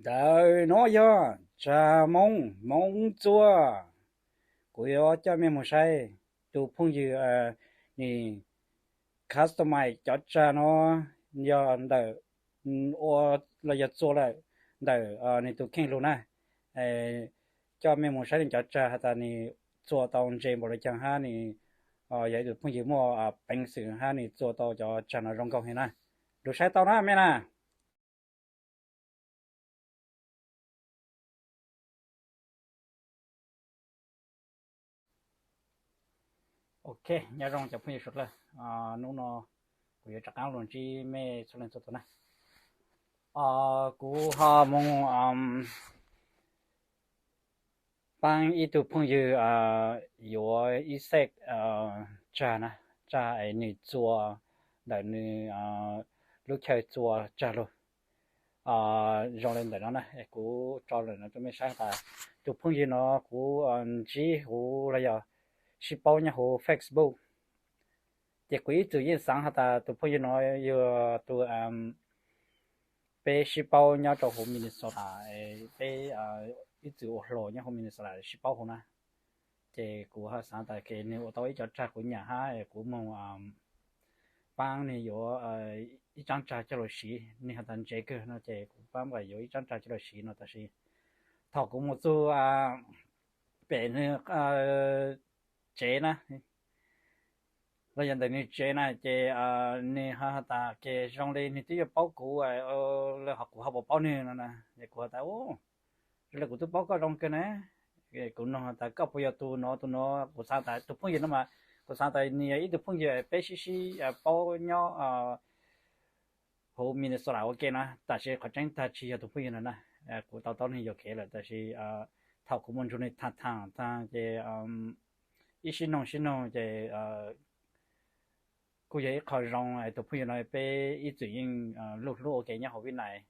Ntawm no yog tsag Hmoob, Hmoob txua. Kuv yuav coj mej mus saib tus phooj ywg nws customize cov tsag no yog ntawm ua los yog txua lawm ntawm nws tus kheej lug na. Coj mej mus saib nws cov tsag has tas nws txua tau ntse npaum li cas hab nws yog ib tus phooj ywg muaj peev xwm hab nws txua tau cov tsag no zoo nkauj heev na. Lug saib tau na mej na. Ok, nyob zoo cov phooj ywg suav dlawg. Hnub no kuv yuav rov qaab lug ntsib mej txhua leej txhua tug na. Kuv ho moog paab ib tug phooj ywg yuav ib xej tsag na, tsag es nwg txua ntawm nwg lub chaw txua tsag lug zoo le ntawm no na. Kuv tso lawm no rua mej saib tas tus phooj ywg no kuv ntsib huv los yog sib paub nyob huv Facebook. Ces kuv ib txwm yeej xaav has tas tus phooj ywg no yog tus peb sib paub nyob rau huv Minnesota, peb ib txwm ua hluas nyob huv Minnesota sib paub huv na. Ces kuv ho xaav tas ke nwg ua tau ib cov tsag kuv nyam hab es kuv moog paab nwg yuav ib tsaab tsag coj lug siv, nwg has tas ntse kawg no ces kuv paab yuav ib tsaab tsag coj lug siv no. Tab sis thaum kuv mus txug pem nwg tsev na, los yog ntawm nwg tsev na ces nwg ho has tas ke zoo le nwg twb yuav paub kuv lawm ho kuv ho puas paub nwg no na. Es kuv has tas, zoo le kuv twb paub koj zoo kawg na. Kuv noog has tas koj puas yog tus no tus no, kuv xaav tas tus phooj ywg no mas kuv xaav tas nwg yog ib tug phooj ywg peb sib sib paub nyob huv Minnesota ua ke na, tab sis qhov tseeb tag tsis yog tus phooj ywg no na. Kuv tau taub nwg yuam kev lawm tab sis thaum kuv mus nrug nwg tham tham tag ces ib sib noog sib noog ces kuj yog ib qho zoo. Tus phooj ywg no peb ib txwm yeej luj hlub ua ke nyob huv Vib Nais.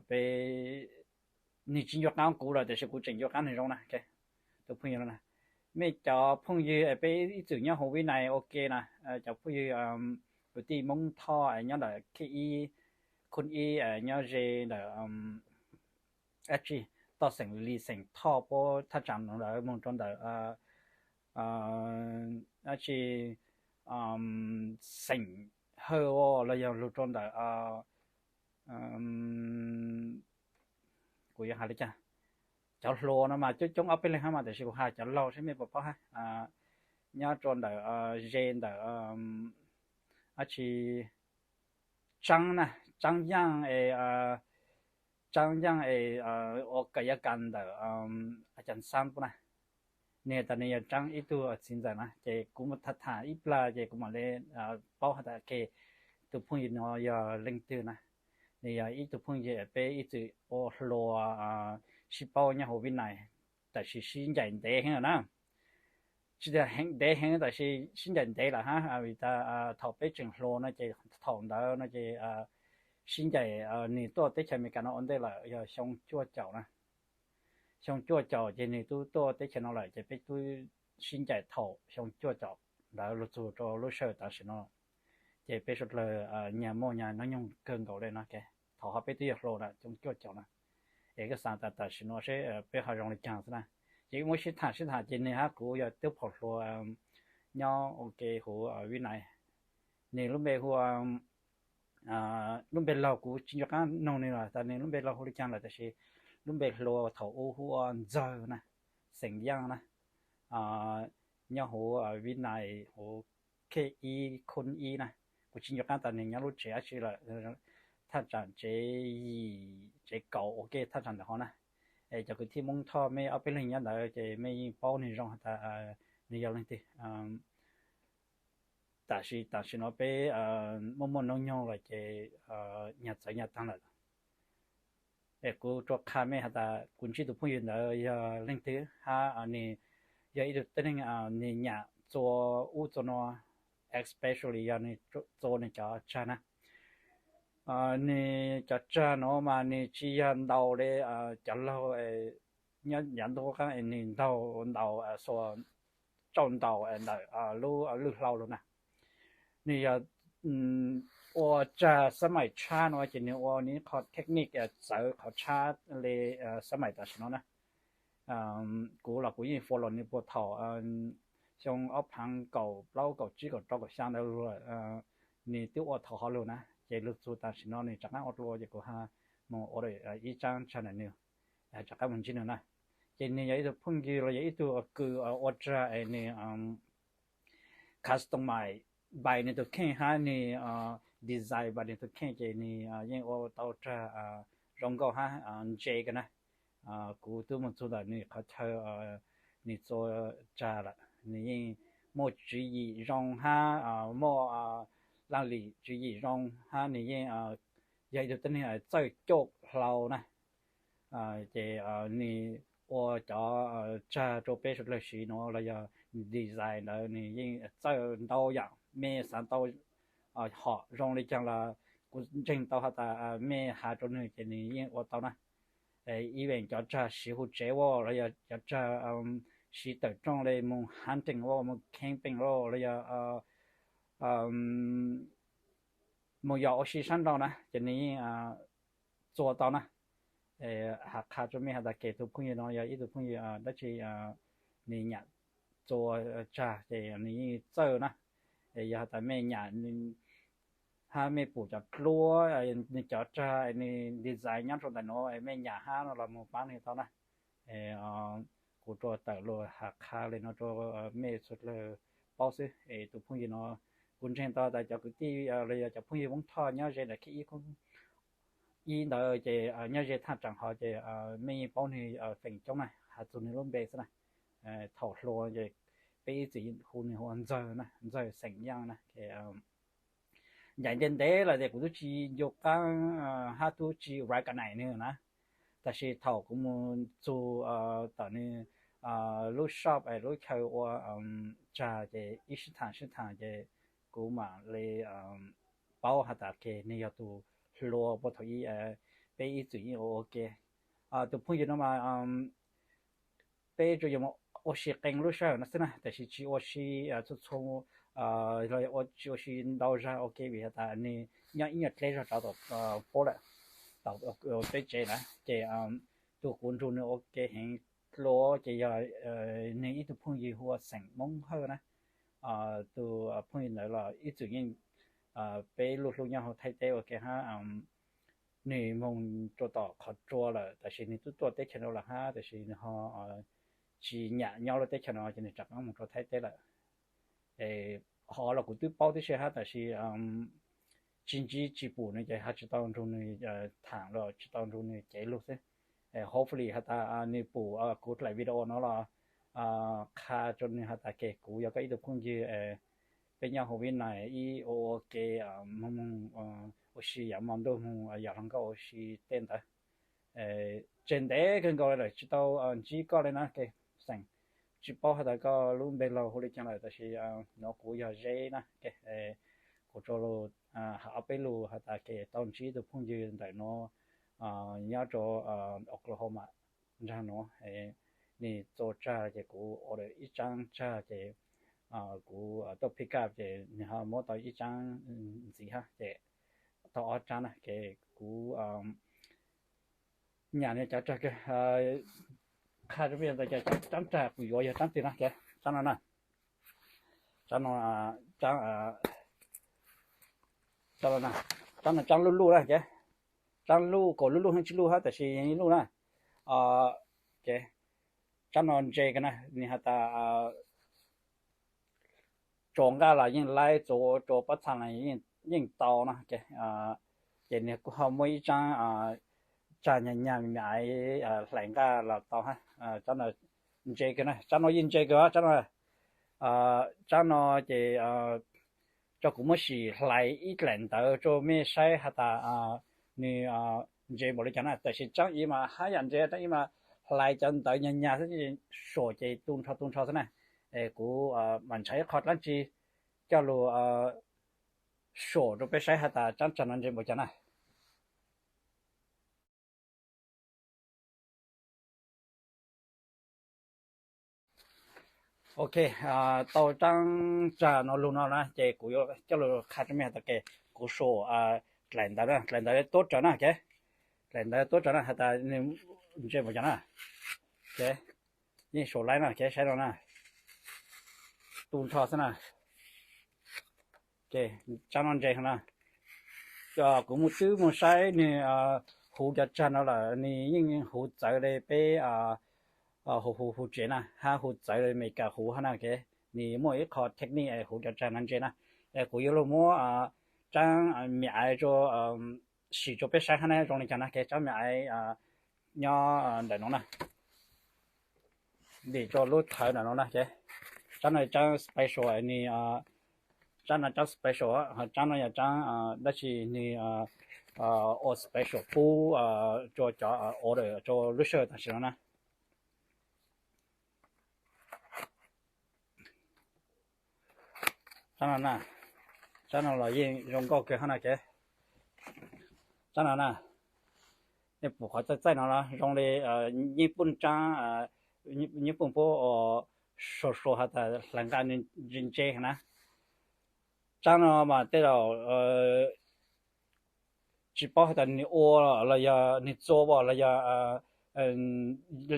Peb, nwg tsis nco qaab kuv lawm tab sis kuv tseem nco qaab nwg zoo na. Tus phooj ywg no na, mej cov phooj ywg peb ib txwm nyob huv Vib Nais ua ke na, cov phooj ywg kwv tij Moob Thoj nyob ntawm Khej Ib, Khun Ib nyob ze ntawm dab tsi, toj xeem Lis xeem Thoj puab thaj tsam no lawm moog rau ntawm dab tsi, xeem Hawj los yog lug rau ntawm, kuv yuav has le caag, cov hluas no mas coob coob ob peb leeg hab mas tab sis kuv has cov laug seb mej puas paub hab. Nyob rau ntawm ze ntawm dab tsi, Tsaab na, Tsaab Yaaj es, Tsaab Yaaj es ua kawm yav kas ntawm Ajax Xaab puab na. Nwg tas nwg yog Tsaab ib tug txiv ntxawm na ces kuv mus tham tham ib plag ces kuv mam le paub has tas ke tus phooj ywg no yog leej twg na. Nwg yog ib tug phooj ywg peb ib txwm ua hluas sib paub nyob huv Vib Nais, tab sis sib ncaim ntev heev lawm na. Tsis tas heev ntev heev tab sis sib ncaim ntev lawm hab vim tas thaum peb tseem hluas no ces thaum ntawd no ces sib ncaim, nwg tuaj teb chaws Amelikas no ua ntej lawm yog xyoo cuaj caum na. Xyoo cuaj caum ces nwg tub tuaj teb chaws no lawm ces peb tub sib ncaim thaum xyoo cuaj caum ntawd lug txug rau lub sij hawm tam sim no. Ces peb suav dlawg nyag muaj nyag hnub nyoog kawg nkaus le no. Thaum hov peb twb yog hluas lawm xyoo cuaj caum na. Es koj xaav tas tam sim no seb peb ho zoo le caag xwb na. Ces wb muab sib tham sib tham ces nwg hab kuv yog tub phaum hluas nyob ua ke huv Vib Nais. Nwg lub npe hu, lub npe laug kuv tsis nco qab noog nwg los tas nwg lub npe laug hu le caag lawm tab sis lub npe hluas thaum ub hu ua Ntxawg na, xeem Yaaj na, nyob huv Vib Nais huv Khej Ib, Khun Ib na. Kuv tsis nco qab tas nwg nyob lub tsev dab tsi lawm, thaj tsam tsev yim tsev kaum ua ke thaj tsam ntawm hov na. Es cov kwv tij Moob Thoj mej ob peb leeg nyob ntawd ces mej yeej paub nwg zoo has tas nwg yog leej twg. Tab sis tam sim no peb muaj muaj hnub nyoog lawm ces nyag txawv nyag taag lawm. Es kuv rua qha mej has tas kuv ntsib tus phooj ywg ntawd yog leej twg hab nwg yog ib tug tib neeg nwg nyam txua ub txua no, especially yog nwg txua nwg cov tsag na. Nwg cov tsag no mas nwg tsis yog ntaus le cov laug nyob yav ntuj qub qaab es nwg ntaus ntaus xuas tsau ntaus ntawm lub lwj hlau lug na. Nwg yog ua tsag xab maim tshab no ces nws ua nws qhov technique txawv qhov tshab li xab maim tam sim no na. Kuv los kuv yeej follow nws puag thaum xyoo ob phav kaum plaub kaum tsib kaum rau kaum xya ntawd lawm. Nws twb ua thaum hov lug na, ces lug txug tam sim no nws rov qab ua dlua ces kuv ho mus ua ib tsaab tsag ntawm nws, rov qab mus ntsib nws na. Ces nws yog ib tug phooj ywg los yog ib tug kws ua tsag es nws customize nws tus kheej hab nws design nws tus kheej ces nws yeej ua tau tsag zoo nkauj hab ntse kawg na. Kuv twb mus txug ntawm nws qhov chaw nws txua tsag lawm, nws yeej muaj tswv yim zoo hab muaj laj lim tswv yim zoo hab nws yeej yog ib tug tib neeg txawj coj hlau na. Ces nws ua cov tsag rau peb suav dlawg siv nuav los yog design ntawd nws yeej txawj ntau yam, mej xav tau hom zoo li caag los kuv ntseeg tau has tas mej has rau nws ces nws yeej ua tau na. Even cov tsag siv hu tsev ua los yog cov tsag siv tawm rooj li mus hunting ua, mus camping ua los yog mus yos ua si sab nraud na ces nws yeej txua tau na. Has qha rua mej has tas ke tus phooj ywg no yog ib tug phooj ywg dab tsi nws nyam txua tsag ces nws yeej txawj na. Es yog has tas mej nyam hab mej pum cov dluab, nws cov tsag nws design nyob rau ntawm nuav mej nyam hab no los mus paab nws tau na. Kuv rua tawm lug has qha li no rua mej txhua dlawg paub xwb es tus phooj ywg no kuv ntseeg tau tas cov kwv tij los yog cov phooj ywg Voob Thoj nyob ze ntawm khib ib ib ntawd ces nyob ze thaj tsaam hov ces mej yeej paub nwg feem coob na, has txug nwg lub npe xwb na. Thaum hluas ces peb ib txwm hu nwg hu ua Ntxawg na, Ntxawg xeem Yaaj na. Ncaim ntev ntev lawm ces kuv tub tsi ncu qaab hab tub tsi recognize nwg na. Tab sis thaum kuv mus txug tom nwg lub shop es lub chaw ua tsag ces ib sib thaam sib thaam ces kuv mam li paub has tas ke nwg yog tus hluas puag thaum ub peb ib txwm yeej ua ua ke. Tus phooj ywg no mas peb tsuas yog mus ua si qee lub sij hawm no xwb na, tab sis tsis ua si txhua txhua, tsis ua si ntau zag ua ke vim has tas nwg nyob ib nyuag dleb zog rov tom puab lawm, tom peb tsev na. Ces tus kuv nrug nwg ua ke heev dlua ces yog nwg ib tug phooj ywg hu ua xeem Moob Hawj na. Tus phooj ywg ntawd los ib txwm yeej peb luj hlub nyob huv Thaib teb ua ke hab. Nwg moog rua tom qhov tsua lawm tab sis nwg tub tuaj teb chaws no lawm hab tab sis nwg ho tsis nyam nyob lub teb chaws no ces nwg rov qaab moog rua Thaib teb lawm. Hov los kuv twb paub tib si hab tab sis tsis ntsib tsis pum nwg ces hab tsis tau nrug nwg thaam los tsis tau nrug nwg cev lug xwb. Hopefully has tas nwg pum kuv dlaim video no los qha rua nwg has tas ke kuv yog koj ib tug phooj ywg, peb nyob huv Vib Nais ib ua ua ke moog moog ua si yav mo ntuj moog yos hluas nkauj ua si tej ntawd. Tseg ntev kawg nkaus le lawm tsis tau ntsib koj le na ke xeem. Tsis paub has tas koj lub npe laug hu le caag lawm tab sis nuav kuv yog Zeb na. Kuv rua lug has ob peb lug has tas ke tau ntsib tug phooj ywg ntawm nuav nyob rua Oklahoma nraag nuav. Nwg txua tsag ces kuv order ib tsaab tsag ces kuv tuaj pick up ces nwg ho muab tau ib tsaab ntxiv hab ces tau ob tsaab na. Ces kuv nyam nwg cov tsag kawg. Qha rua mej tas cov tsaab tsag kuv yuav yog tsaab twg na ke. Tsaab no na, tsaab no, tsaab no, tsaab no tsaab luj luj na ke. Tsaab luj, kaum luj luj heev tsis luj hab tab sis yeej luj na. Tsaab no ntse kawg na, nwg has tas tsuas nqaj los yeej laib, tsuas, tsuas pob txha los yeej tau na. Ces nwg kuj ho muaj ib tsaab tsag nyag nyag me me hlais nqaj los tau hab. Tsaab no ntse kawg na, tsaab no yeej ntse kawg tsaab no. Tsaab no ces tso kuv muab sim hlais ib dlaim ntawv rua mej saib has tas nwg ntse npaum le caag na. Tab sis tsaab ib mas hab yam ntse, tsaab ib mas hlais cov ntawv nyag nyag xwb, suam ces tu nrho tu nrho xwb na. Es kuv mam nrhav ib qho dlaab tsi coj lug suam rua peb saib has tas tsaab tsag no ntse npaum caag na. Ok, tau tsaab tsag no lug no na ces kuv yuav coj lug qha rua mej has tas ke kuv sau dlaim ntawv na, dlaim ntawv tuab rawv na, ok. Dlaim ntawv tuab rawv na, has tas nws ntse npaum cas na, ok. Yeej sau laib na, ok, saib no na, tu nrho xwb na. Ok, tsab no ntse heev na. Kuv mus twb mus saib nws huv cov tsag no lawm, nws yeej huv txawv li peb huv huv huv tsev na, hab huv txawv li Meskas huv hab na, ok. Nws muaj ib qho technique huv cov tsag no ntse na. Es kuv yuav lug muab tsab me aiv rua, sim rua peb saib hab na zoo li cas na, ok. Tsab me aiv nyob ntawm no na, ntim rua lub thawv ntawm no na, ok. Tsab no tsab special, nws, tsab no tsab special, ho tsab no yog tsab dab tsi nws ua special pub rua cov order rua lub sij hawm tam sim no na. Tsab no na, tsab no los yeej zoo nkauj kawg hab na, ok. Tsab no na, nej pum qhov txaij txaij no zoo li nyij pooj tsab, nyij pooj puab ua sau sau has tas hlais nqaj ntse ntse heev na. Tsab no mas tej zaum tsis paub has tas nws ua los yog nws txua los yog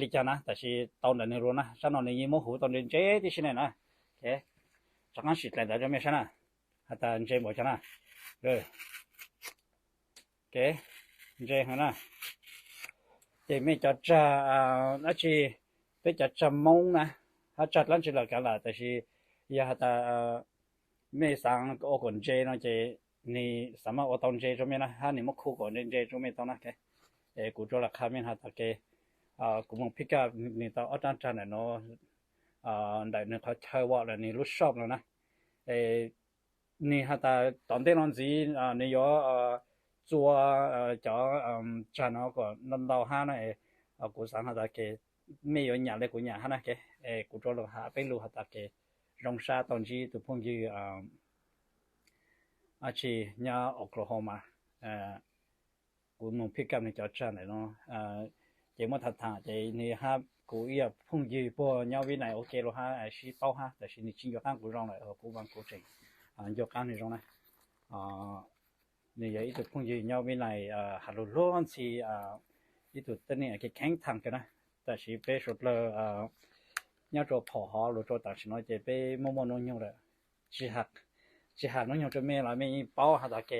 li cas na, tab sis tau ntawm nws lug na, tsab no nws yeej muab huv tau ntse ntse tib si ne na. Rov qaab sim dlaim ntawv rua mej saib na, has tas ntse npaum cas na. Ok, ntse heev na. Ces mej cov tsag dab tsi, peb cov tsag Moob na, hab tsag dlaab tsi los kav lawm, tab sis yog has tas mej xaav ua kom ntse no ces nws xaav mas ua tau ntse rua mej na, hab nws muab khu kom ntse ntse rua mej tau na. Es kuv rua lam qha mej has tas ke, kuv moog pick up nws tau ob rab tsag ntawm no, ntawm nws qhov chaw ua lawm nws lub shop no na. Nws has tas tom ntej no ntxiv nws yuav txua cov tsag no kom ntau ntau hab na. Kuv xaav has tas ke mej yuav nyam le kuv nyam hab na, ke kuv rua lug has peb lug has tas ke zoo sab tau ntsib tug phooj ywg dab tsi nyob Oklahoma. Kuv moog pick up nws cov tsag ntawm no, ces muab tham tham ces nws hab kuv ib yam phooj ywg puag nyob Vib Nais ua ke lug hab sib paub hab, tab sis nws tsis nco qaab kuv zoo lawm, kuv mas kuv tseem nco qaab nws zoo na. Nws yog ib tug phooj ywg nyob Vib Nais has lug luag ntxhi, ib tug tub neeg kheev kheev tham kawg na, tab sis peb suav dlawg nyob rua phom hov lug rua tam sim no ces peb muaj muaj hnub nyoog lawm. Tsis has hnub nyoog rua mej los mej yeej paub has tas ke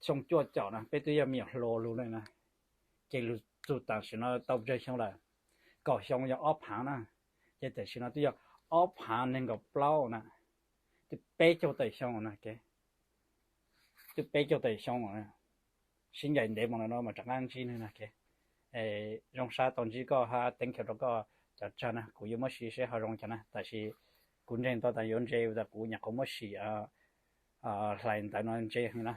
xyoo cuaj caum na peb twb yog me nyuam hluas lug le na, ces lug txug tam sim no tau peb xyoo lawm, kaum xyoo yog ob phaav na, ces tam sim no twb yog ob phaav neeg nkaum plaub na, twb peb caug tawm xyoo na, twb peb caug tawm xyoo, sib ncaim ntev moog lawm no mas rov qaab ntsib nwg na. Zoo sab tau ntsib koj hab thank you rua koj cov tsag na, kuv yuav muab siv seb ho zoo cas na, tab sis kuv ntseeg tau tas yuav ntse tas kuv nyam qhuav muab sim hlais ntawv no ntse heev na.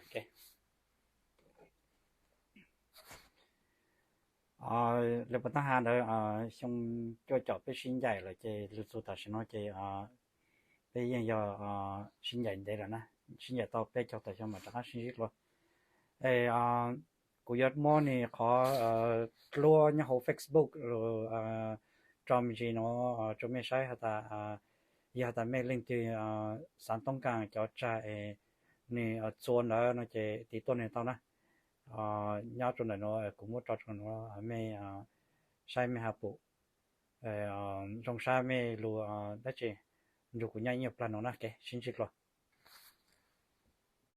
Le puas tab has ntawd, xyoo cuaj caum peb sib ncaim lawm ces lug txug tam sim no ces peb yeej yog sib ncaim ntev lawm na, sib ncaim tau peb caug tawm xyoo mas rov qaab sib ntsib dlua. Es kuv yuav muab nws qhov dluab nyob hauv Facebook lug tso me ntsis no rua mej saib has tas yog has tas mej leej twg xaav toob kas cov tsag es nws txua ntawd no ces tiv tuaj nws tau na. Nyob rua ntawm no kuv muab tso rua no, mej saib mej has pum. Zoo sab mej lug dab tsi nrug kuv nyob ib nyuag plaag no na, ke sib ntsib dlua.